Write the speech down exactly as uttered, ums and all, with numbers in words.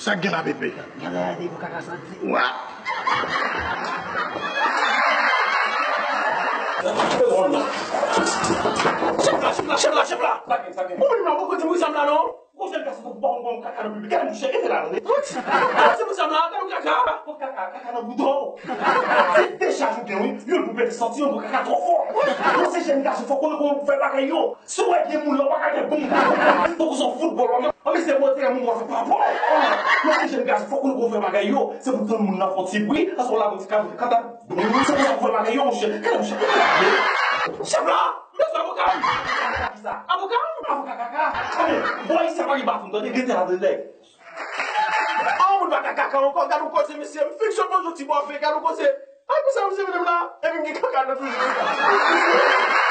Sa k gen la, Pepe? Gade, gade, pou kaka santi. Wa! Chèf la, chèf la, chèf la, chèf la! Sa gen, sa gen? Ou menm la, ou poko di m wi sa m la, non? Gon jèn gason tankou w pa konn kaka nan piblik. Gade mouche, kite la, tande. Gade mouche m la, gade yon kaka. Pot kaka, kaka nan bouton. Se de chaj ou gen, wi. Youn pou pèdi santi, youn pou kaka twò fò. Non, se jèn gason, fòk ou konnen kòman pou fè bagay yo. Si w wè gen moun la, w pa ka gen bon. Tankou se yon foutbòl, w ap, w ap eseye montre moun w ap fè pa bon. Non, se jèn gason, fòk ou konnen kòman fè bagay yo. Se pou tann moun nan fè yon ti bri, sa se yon lagon ti kaka, kaka. Se konsa pou fè bagay yo, monchè. Gade, monchè, gade. Chèf la, m bezwen avoka m. Avoka kisa? Avoka m? Avoka kaka. Tande, bò isi a pa gen baton, tande, rete la, tande, nèg. An, moun pa ka kaka ankò, gade yon koze, mesye. M fik jwenn yon ti bò fè, gade yon koze. Ay, pou sa, mesye, vin la. Epi m gen kaka nan toujou.